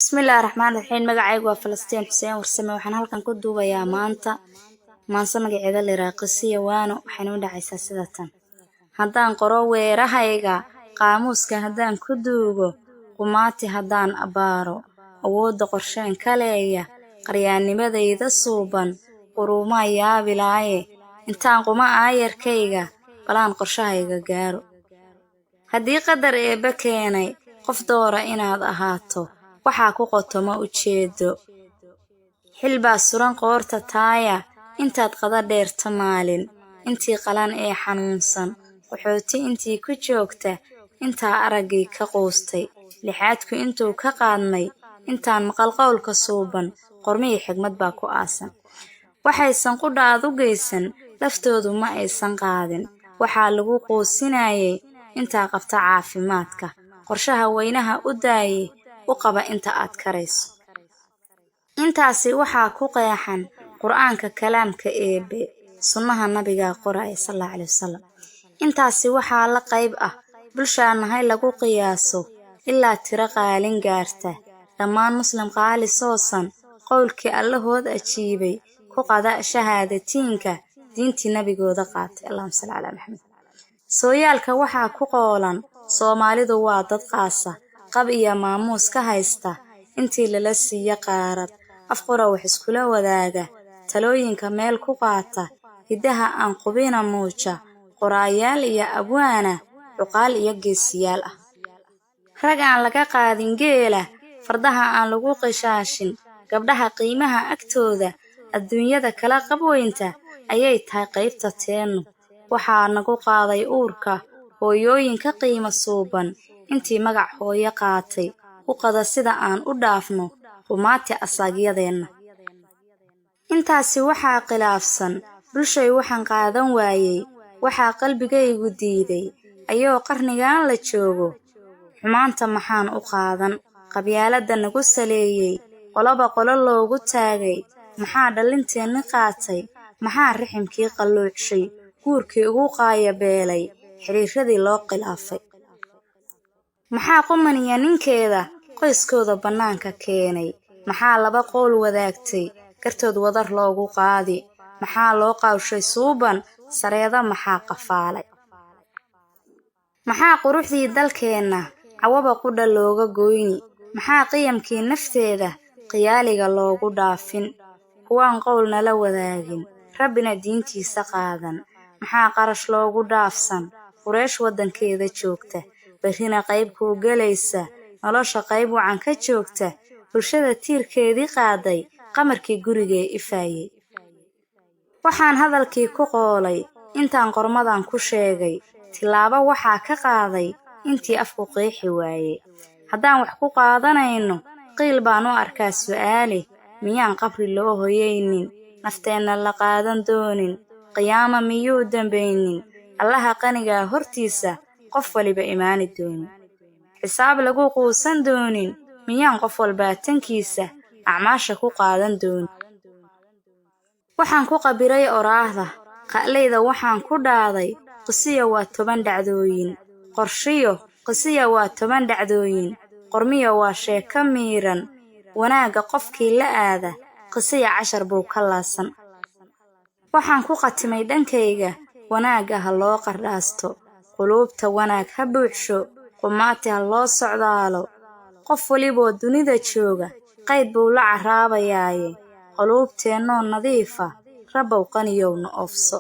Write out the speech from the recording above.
Bismillaahi Raxmaani Raxiim. Magacaygu waa Falastiin Xuseen Warsame. Waxaan halkan ku duubayaa maanta maanse magaceeda la yiraahdo Qisiya Waano. Waxayna u dhacaysaa sida tan: Haddaan qoro weerahayga, qaamuuska haddaan ku duugo, qumaati haddaan abbaaro, awoodda qorsheen ka leeya, qaryaannimadayda suuban, quruumaa yaabilaaye, intaan quma aayarkayga, balaan qorshahayga gaaro. Haddii qadar Eebbe keenay qof doora inaad ahaato, waxaa ku qotoma ujeedo. Xil baa suran qoorta taaya, intaad qada dheerta maalin, intii qalan ee xanuunsan, qaxooti intii ku joogta, intaa araggii ka quustay, lixaadku intuu ka qaadmay, intaan maqal qowlka suuban, qormihii xigmad baa ku aasan. Waxaysan qudhaad u geysan, laftoodu ma aysan qaadin. Waxaa lagu quusinayay intaa qabta caafimaadka, qorshaha weynaha u daayay, u qaba inta aad karayso. Intaasi waxaa ku qeexan Qur'aanka, kalaamka Eebe, sunnaha nabiga qoraya, sallallahu alayhi wasallam. Intaasi waxaa la qayb ah bulshaa nahay lagu qiyaaso ilaa tiro qaalin gaarta, dhammaan muslim qaali soosan, qowlkii Allahood ajiibay, ku qada shahaadatiinka, diintii nabigooda qaatay. Allahumma salli calaa Maxamed. Sooyaalka waxaa ku qoolan Soomaalidu waa dad qaasa, qab iyo maamuus ka haysta, intii lala siiya qaarad, af qura wax iskula wadaaga, talooyinka meel ku qaata, hiddaha aan qubina muuja, qoraayaal iyo abwaana, cuqaal iyo geesiyaal ah. Rag aan laga qaadin geela, fardaha aan lagu qishaashin, gabdhaha qiimaha agtooda, adduunyada kala qabweynta ayay tahay qaybta teennu. Waxaa nagu qaaday uurka hooyooyinka qiimo suuban, intii magac hooyo qaatay, u qada sida aan u dhaafno qumaati asaagyadeenna. Intaasi waxaa khilaafsan bulshay waxaan qaadan waayey, waxaa qalbigaygu diiday, ayoo qarnigan la joogo. Xumaanta maxaan u qaadan? Qabyaaladda nagu saleeyey, qoloba qolo loogu taagay, maxaa dhallinteenni qaatay? Maxaa riximkii qalluucshay, guurkii ugu qaayabeelay, xiriiradii loo khilaafay? Maxaa qumaniya ninkeeda qoyskooda bannaanka keenay? Maxaa laba qowl wadaagtay gartood wadar loogu qaadi? Maxaa loo qawshay suuban sareeda? Maxaa qafaalay? Maxaa quruxdii dalkeenna cawaba qudha looga goyni? Maxaa qiyamkii nafteeda qiyaaliga loogu dhaafin? Kuwaan qowl nala wadaagin, rabbina diintiisa qaadan, maxaa qarash loogu dhaafsan? Qureesh waddankeeda joogta, berrina qayb kuu gelaysa, nolosha qayb wacan ka joogta, bulshada tiirkeedii qaaday, qamarkii gurigee ifaayey. Waxaan hadalkii ku qoolay, intaan qormadan ku sheegay, tillaabo waxaa ka qaaday intii afku qeexi waayey. Haddaan wax ku qaadanayno, qiil baan u arkaa su'aale: miyaan qabri loo hoyaynin, nafteenna la qaadan doonin, qiyaama miyuu dambaynin, Allaha qanigaa hortiisa qof waliba imaani doonin, xisaab lagu quusan doonin? Miyaan qof walbaa tankiisa acmaasha ku qaadan doonin? Waxaan ku qabiray oraahda qa'layda, waxaan ku dhaaday: Qisiya waa 10 dhacdooyin, qorshiyo qisiya waa 10 dhacdooyin, qormiyo waa sheeko miiran. Wanaagga qofkii la aada, qisiya cashar buu ka laasan. Waxaan ku khatimay dhankayga: wanaagga ha loo qardhaasto, quluubta wanaag ha buuxsho, qumaati ha loo socdaalo. Qof waliboo dunida jooga qayd buu la caraabayaaye, quluubteennoo nadiifa, Rabbow qaniyowna oofso.